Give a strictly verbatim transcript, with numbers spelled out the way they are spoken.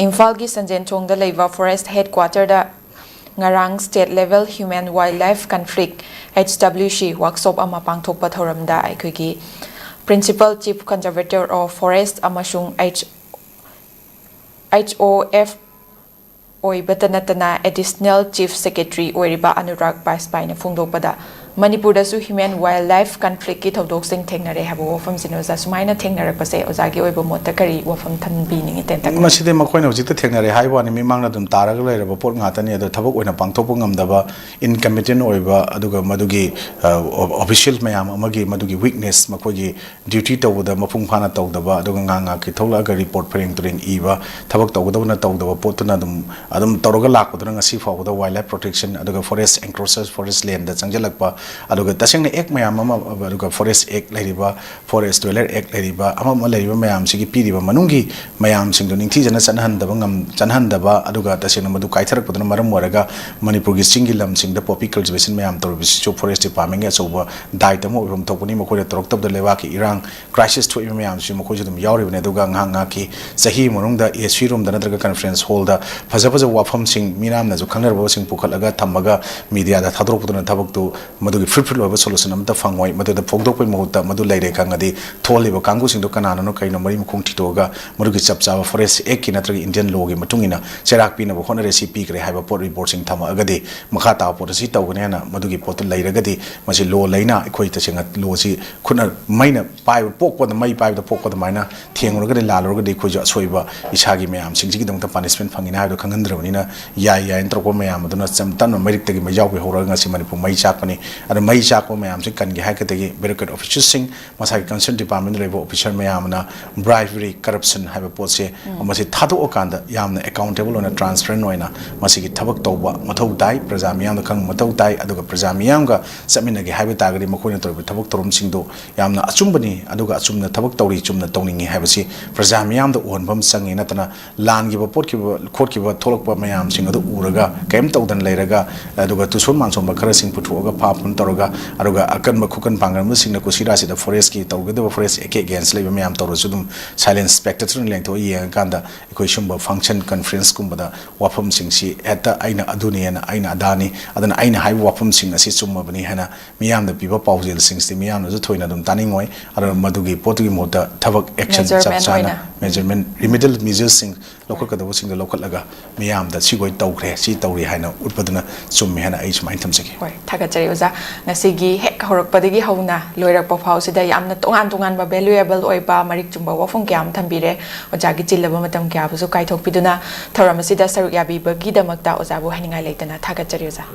ꯏꯝꯐꯥꯜꯒꯤ ꯁꯟꯖꯦꯟꯊꯣꯡꯗ ꯂꯩꯕ ꯐꯣꯔꯦꯁ꯭ꯠ ꯍꯦꯗꯀ꯭ꯋꯥꯇꯔꯗ ꯉꯔꯥꯡ State Level Human Wildlife Conflict, H W C, workshop ꯑꯃ ꯄꯥꯡꯊꯣꯛꯄ ꯊꯧꯔꯝꯗ ꯑꯩꯈꯣꯏꯒꯤ Principal Chief Conservator of Forest ꯑꯃꯁꯨꯡ H H O F ꯑꯣꯏꯕꯇ ꯅꯠꯇꯅ Additional Chief Secretary ꯑꯣꯏꯔꯤꯕ ꯑꯅꯨꯔꯥꯒ ꯕꯥꯖꯄꯥꯏꯅ ꯐꯣꯡꯗꯣꯛꯄꯗ, ꯃꯅꯤꯄꯨꯔꯗꯁꯨ human wildlife conflict ꯀꯤ ꯊꯧꯗꯣꯛꯁꯤꯡ ꯊꯦꯡꯅꯔꯦ ꯍꯥꯏꯕ ꯋꯥꯐꯝꯁꯤꯅ ꯑꯣꯖꯥ ꯁꯨꯃꯥꯏꯅ ꯊꯦꯡꯅꯔꯛꯄꯁꯦ ꯑꯣꯖꯥꯒꯤ ꯑꯣꯏꯕ ꯃꯣꯠꯇ ꯀꯔꯤ ꯋꯥꯐꯝ ꯊꯝꯕꯤꯅꯤꯡꯉꯤ ꯇꯦꯟꯇꯛꯅ? ꯃꯁꯤꯗꯤ ꯃꯈꯣꯏꯅ ꯍꯧꯖꯤꯛꯇ ꯊꯦꯡꯅꯔꯦ ꯍꯥꯏꯕ ꯋꯥꯅꯤ, ꯃꯤꯃꯥꯡꯗ ꯑꯗꯨꯝ ꯇꯥꯔꯒ ꯂꯩꯔꯕ ꯄꯣꯠ ꯉꯥꯛꯇꯅꯤ꯫ ꯑꯗꯣ ꯊꯕꯛ ꯑꯣꯏꯅ ꯄꯥꯡꯊꯣꯛꯄ ꯉꯝꯗꯕ, incompetent ꯑꯣꯏꯕ, ꯑꯗꯨꯒ ꯃꯗꯨꯒꯤ official ꯃꯌꯥꯝ ꯑꯃꯒꯤ ꯃꯗꯨꯒꯤ weakness, ꯃꯈꯣꯏꯒꯤ duty ꯇꯧꯕꯗ ꯃꯄꯨꯡ ꯐꯥꯅ ꯇꯧꯗꯕ, ꯑꯗꯨꯒ ꯉꯥꯏꯍꯥꯛ ꯉꯥꯏꯍꯥꯛꯀꯤ ꯊꯣꯛꯂꯛꯑꯒ report ꯐꯔꯦꯡ ꯇꯨꯔꯦꯡ ꯏꯕ, ꯊꯕꯛ ꯇꯧꯒꯗꯕꯅ ꯇꯧꯗꯕ ꯄꯣꯠꯇꯨꯅ ꯑꯗꯨꯝ ꯑꯗꯨꯝ ꯇꯧꯔꯒ ꯂꯥꯛꯄꯗꯨꯅ ꯉꯁꯤ ꯐꯥꯎꯕꯗ wildlife protection ꯑꯗꯨꯒ forest encroachers, forest land ꯆꯪꯁꯤꯜꯂꯛꯄ, ꯑꯗꯨꯒ ꯇꯁꯦꯡꯅ act ꯃꯌꯥꯝ ꯑꯃ, ꯑꯗꯨꯒ Forest Act ꯂꯩꯔꯤꯕ, Forest Dweller Act ꯂꯩꯔꯤꯕ, ꯑꯃ ꯑꯃ ꯂꯩꯔꯤꯕ ꯃꯌꯥꯝꯁꯤꯒꯤ ꯄꯤꯔꯤꯕ ꯃꯅꯨꯡꯒꯤ ꯃꯌꯥꯝꯁꯤꯡꯗꯣ ꯅꯤꯡꯊꯤꯖꯅ ꯆꯠꯅꯍꯟꯗꯕ ꯉꯝ-, ꯆꯠꯅꯍꯟꯗꯕ, ꯑꯗꯨꯒ ꯇꯁꯦꯡꯅ ꯃꯗꯨ ꯀꯥꯏꯊꯔꯛꯄꯗꯨꯅ ꯃꯔꯝ ꯑꯣꯏꯔꯒ ꯃꯅꯤꯄꯨꯔꯒꯤ ꯆꯤꯡꯒꯤ ꯂꯝꯁꯤꯡꯗ poppy cultivation ꯃꯌꯥꯝ ꯇꯧꯔꯤꯕꯁꯤꯁꯨ Forest Department ꯀꯤ ꯑꯆꯧꯕ ꯗꯥꯏꯇ ꯑꯃ ꯑꯣꯏꯐꯝ ꯊꯣꯛꯄꯅꯤ꯫ ꯃꯈꯣꯏꯅ ꯇꯧꯔꯛꯇꯕꯗ ꯂꯩꯕꯥꯛꯀꯤ ꯏꯔꯥꯡ crisis ꯊꯣꯛꯏꯕ ꯃꯌꯥꯝꯁꯤ ꯃꯈꯣꯏꯁꯨ ꯑꯗꯨꯝ ꯌꯥꯎꯔꯤꯕꯅꯤ꯫ ꯑꯗꯨꯒ ꯉꯥꯏꯍꯥꯛ ꯉꯥꯏꯍꯥꯛꯀꯤ ꯆꯍꯤ ꯃꯅꯨꯡꯗ S C room ꯗ ꯅꯠꯇ꯭ꯔꯒ conference hall ꯗ ꯐꯖ ꯐꯖꯕ ꯋꯥꯐꯝꯁꯤꯡ, ꯃꯤꯌꯥꯝꯅꯁꯨ ꯈꯪꯅꯔꯕꯁꯤꯡ ꯄꯨꯈꯠꯂꯒ ꯊꯝꯃꯒ media ꯗ ꯊꯥꯗꯣꯔꯛꯄꯗꯨꯅ ꯊꯕꯛꯇꯨ ꯃꯗꯨꯒꯤ fruitful ꯑꯣꯏꯕ solution ꯑꯃꯠꯇ ꯐꯪꯉꯣꯏ꯫ ꯃꯗꯨꯗ ꯐꯣꯡꯗꯣꯛꯄꯒꯤ ꯃꯍꯨꯠꯇ ꯃꯗꯨ ꯂꯩꯔꯦ ꯈꯪꯉꯗꯤ ꯊꯣꯛꯍꯜꯂꯤꯕ ꯀꯥꯡꯕꯨꯁꯤꯡꯗꯣ ꯀꯅꯥꯅꯅꯣ ꯀꯩꯅꯣ ꯃꯔꯤ ꯃꯈꯣꯡ ꯊꯤꯗꯣꯛꯑꯒ ꯃꯗꯨꯒꯤ ꯆꯞ ꯆꯥꯕ Forest Act ꯀꯤ ꯅꯠꯇ꯭ꯔꯒ Indian law ꯒꯤ ꯃꯇꯨꯡ ꯏꯟꯅ ꯆꯩꯔꯥꯛ ꯄꯤꯅꯕ ꯍꯣꯠꯅꯔꯦ, ꯁꯤ ꯄꯤꯈ꯭ꯔꯦ ꯍꯥꯏꯕ ꯄꯣꯠ report ꯁꯤꯡ ꯊꯝꯃꯛꯑꯒꯗꯤ ꯃꯈꯥ ꯇꯥꯕ ꯄꯣꯠ ꯑꯁꯤ ꯇꯧꯒꯅꯤ ꯍꯥꯏꯅ ꯃꯗꯨꯒꯤ ꯄꯣꯠꯇꯨ ꯂꯩꯔꯒꯗꯤ ꯃꯁꯤ law ꯂꯩꯅ ꯑꯩꯈꯣꯏ ꯇꯁꯦꯡꯅ law ꯁꯤ ꯈꯨꯠꯅ ꯃꯩꯅ ꯄꯥꯏꯕ ꯄꯣꯛꯄꯗ, ꯃꯩ ꯄꯥꯏꯕꯗ ꯄꯣꯛꯄ ꯑꯗꯨꯃꯥꯏꯅ ꯊꯦꯡꯂꯨꯔꯒꯗꯤ ꯂꯥꯜꯂꯨꯔꯒꯗꯤ ꯑꯩꯈꯣꯏꯁꯨ ꯑꯁꯣꯏꯕ ꯏꯁꯥꯒꯤ ꯃꯌꯥꯝꯁꯤꯡꯁꯤꯒꯤꯗꯃꯛꯇ punishment ꯐꯪꯒꯅꯤ ꯍꯥꯏꯕꯗꯣ ꯈꯪꯍꯟꯗ꯭ꯔꯕꯅꯤꯅ ꯌꯥꯏ ꯌꯥꯏꯅ ꯇꯧꯔꯛꯄ ꯃꯌꯥꯝ ꯑꯗꯨꯅ ꯆꯝ ꯇꯞꯅ ꯃꯩꯔꯤꯛꯇꯒꯤ ꯃꯩꯖꯥꯎꯕꯤ ꯍꯧꯔꯒ ꯉꯁꯤ ꯃꯅꯤꯄꯨꯔ ꯃꯩ ꯆꯥꯛꯄꯅꯤ꯫ ꯑꯗꯣ ꯃꯩ ꯆꯥꯛꯄ ꯃꯌꯥꯝꯁꯤ ꯀꯟꯒꯦ ꯍꯥꯏꯔꯒꯗꯤ bureaucratic officer ꯁꯤꯡ, ꯃꯁꯥꯒꯤ concerned department ꯗ ꯂꯩꯕ officer ꯃꯌꯥꯝꯅ bribery, corruption ꯍꯥꯏꯕ ꯄꯣꯠꯁꯦ ꯎꯝ꯫ ꯃꯁꯤ ꯊꯥꯗꯣꯛꯑꯀꯥꯟꯗ ꯌꯥꯝꯅ accountable ꯑꯣꯏꯅ, transparent ꯑꯣꯏꯅ ꯃꯁꯤꯒꯤ ꯊꯕꯛ ꯇꯧꯕ ꯃꯊꯧ ꯇꯥꯏ꯫ ꯄ꯭ꯔꯖꯥ ꯃꯤꯌꯥꯝꯅ ꯈꯪꯕ ꯃꯊꯧ ꯇꯥꯏ꯫ ꯑꯗꯨꯒ ꯄ꯭ꯔꯖꯥ ꯃꯤꯌꯥꯝꯒ ꯆꯠꯃꯤꯟꯅꯒꯦ ꯍꯥꯏꯕ ꯇꯥꯔꯒꯗꯤ ꯃꯈꯣꯏꯅ ꯇꯧꯔꯤꯕ ꯊꯕꯛ ꯊꯧꯔꯝꯁꯤꯡꯗꯣ ꯌꯥꯝꯅ ꯑꯆꯨꯝꯕꯅꯤ, ꯑꯗꯨꯒ ꯑꯆꯨꯝꯅ ꯊꯕꯛ ꯇꯧꯔꯤ, ꯆꯨꯝꯅ ꯇꯧꯅꯤꯡꯉꯤ ꯍꯥꯏꯕꯁꯤ ꯄ꯭ꯔꯖꯥ ꯃꯤꯌꯥꯝꯗ ꯎꯍꯟꯕ ꯑꯃ ꯆꯪꯉꯤ꯫ ꯅꯠꯇꯅ ꯂꯥꯟꯈꯤꯕ, ꯄꯣꯠꯈꯤꯕ, ꯈꯣꯠꯈꯤꯕ ꯊꯣꯛꯂꯛꯄ ꯃꯌꯥꯝꯁꯤꯡ ꯑꯗꯨ ꯎꯔꯒ ꯀꯔꯤꯝ ꯇꯧꯗꯅ ꯂꯩꯔꯒ, ꯑꯗꯨꯒ ꯇꯨꯁꯣꯟ ꯃꯥꯟꯁꯣꯟꯕ ꯈꯔꯁꯤꯡ ꯄꯨꯊꯣꯛꯑꯒ ꯐꯥꯞ ꯇꯧꯔꯒ, ꯑꯗꯨꯒ ꯑꯀꯟꯕ ꯈꯨꯀꯟ ꯄꯥꯡꯒꯟꯕꯁꯤꯡꯅ ꯀꯨꯁꯤꯔꯥꯁꯤꯗ ꯐꯣꯔꯦꯁꯀꯤ ꯇꯧꯒꯗꯕ ꯐꯣꯔꯦꯁ ꯑꯦꯒꯦꯟꯁ ꯂꯩꯕ ꯃꯌꯥꯝ ꯇꯧꯔꯁꯨ ꯑꯗꯨꯝ ꯁꯥꯏꯂꯦꯟꯁ ꯁ꯭ꯄꯦꯛꯇꯦꯇꯔꯅ ꯂꯦꯡꯊꯣꯛꯑ ꯌꯦꯡꯉꯀꯥꯟꯗ ꯑꯩꯈꯣꯏ ꯁꯨꯝꯕ ꯐꯪꯁꯟ ꯀꯟꯐ꯭ꯔꯦꯟꯁꯀꯨꯝꯕꯗ ꯋꯥꯐꯝꯁꯤꯡꯁꯤ ꯍꯦꯛꯇ ꯑꯩꯅ ꯑꯗꯨꯅꯤ ꯍꯥꯏꯅ, ꯑꯩꯅ ꯑꯗꯥꯅꯤ, ꯑꯗꯨꯅ ꯑꯩꯅ ꯍꯥꯏꯕ ꯋꯥꯐꯝꯁꯤꯡ ꯑꯁꯤ ꯆꯨꯝꯃꯕꯅꯤ ꯍꯥꯏꯅ ꯃꯤꯌꯥꯝꯗ ꯄꯤꯕ ꯄꯥꯎꯖꯦꯜꯁꯤꯡꯁꯤꯗꯤ ꯃꯤꯌꯥꯝꯅꯁꯨ ꯊꯣꯏꯅ ꯑꯗꯨꯝ ꯇꯥꯅꯤꯡꯉꯣꯏ꯫ ꯑꯗꯨꯅ ꯃꯗꯨꯒꯤ ꯄꯣꯠꯇꯨꯒꯤ ꯃꯍꯨꯠꯇ ꯊꯕꯛ ꯑꯦꯛꯁꯟ ꯆꯞ ꯆꯥꯅ ꯃꯦꯖꯔꯃꯦꯟ ꯔꯤꯃꯤꯗꯤꯌꯦꯜ ꯃꯤꯖꯔꯁꯤꯡ ꯂꯧꯈꯠꯀꯗꯧꯕꯁꯤꯡꯗꯣ ꯂꯧꯈꯠꯂꯒ ꯃꯤꯌꯥꯝꯗ ꯁꯤꯈꯣꯏ ꯇꯧꯈ꯭ꯔꯦ, ꯁꯤ ꯇꯧꯔꯤ ꯍꯥꯏꯅ ꯎꯠꯄꯗꯨꯅ ꯆꯨꯝꯃꯤ ꯍꯥꯏꯅ ꯑꯩ ꯁꯨꯃꯥꯏꯅ ꯊꯝꯖꯒꯦ꯫ ꯍꯣꯏ, ꯊꯥꯒꯠꯆꯔꯤ ꯑꯣꯖꯥ꯫ ꯉꯁꯤꯒꯤ ꯍꯦꯛ ꯍꯧꯔꯛꯄꯗꯒꯤ ꯍꯧꯅ ꯂꯣꯏꯔꯛꯄ ꯐꯥꯎꯁꯤꯗ ꯌꯥꯝꯅ ꯇꯣꯉꯥꯟ ꯇꯣꯉꯥꯟꯕ ꯚꯦꯂꯨꯑꯦꯕꯜ ꯑꯣꯏꯕ ꯃꯔꯤꯛ ꯆꯨꯝꯕ ꯋꯥꯐꯝ ꯀꯌꯥ ꯑꯃ ꯊꯝꯕꯤꯔꯦ꯫ ꯑꯣꯖꯥꯒꯤ ꯆꯤꯜꯂꯕ ꯃꯇꯝ ꯀꯌꯥꯕꯨꯁꯨ ꯀꯥꯏꯊꯣꯛꯄꯤꯗꯨꯅ ꯊꯧꯔꯝ ꯑꯁꯤꯗ ꯁꯔꯨꯛ ꯌꯥꯕꯤꯕꯒꯤꯗꯃꯛꯇ ꯑꯣꯖꯥꯕꯨ ꯍꯥꯏꯅꯤꯡꯉꯥꯏ ꯂꯩꯇꯅ ꯊꯥꯒꯠꯆꯔꯤ ꯑꯣꯖꯥ꯫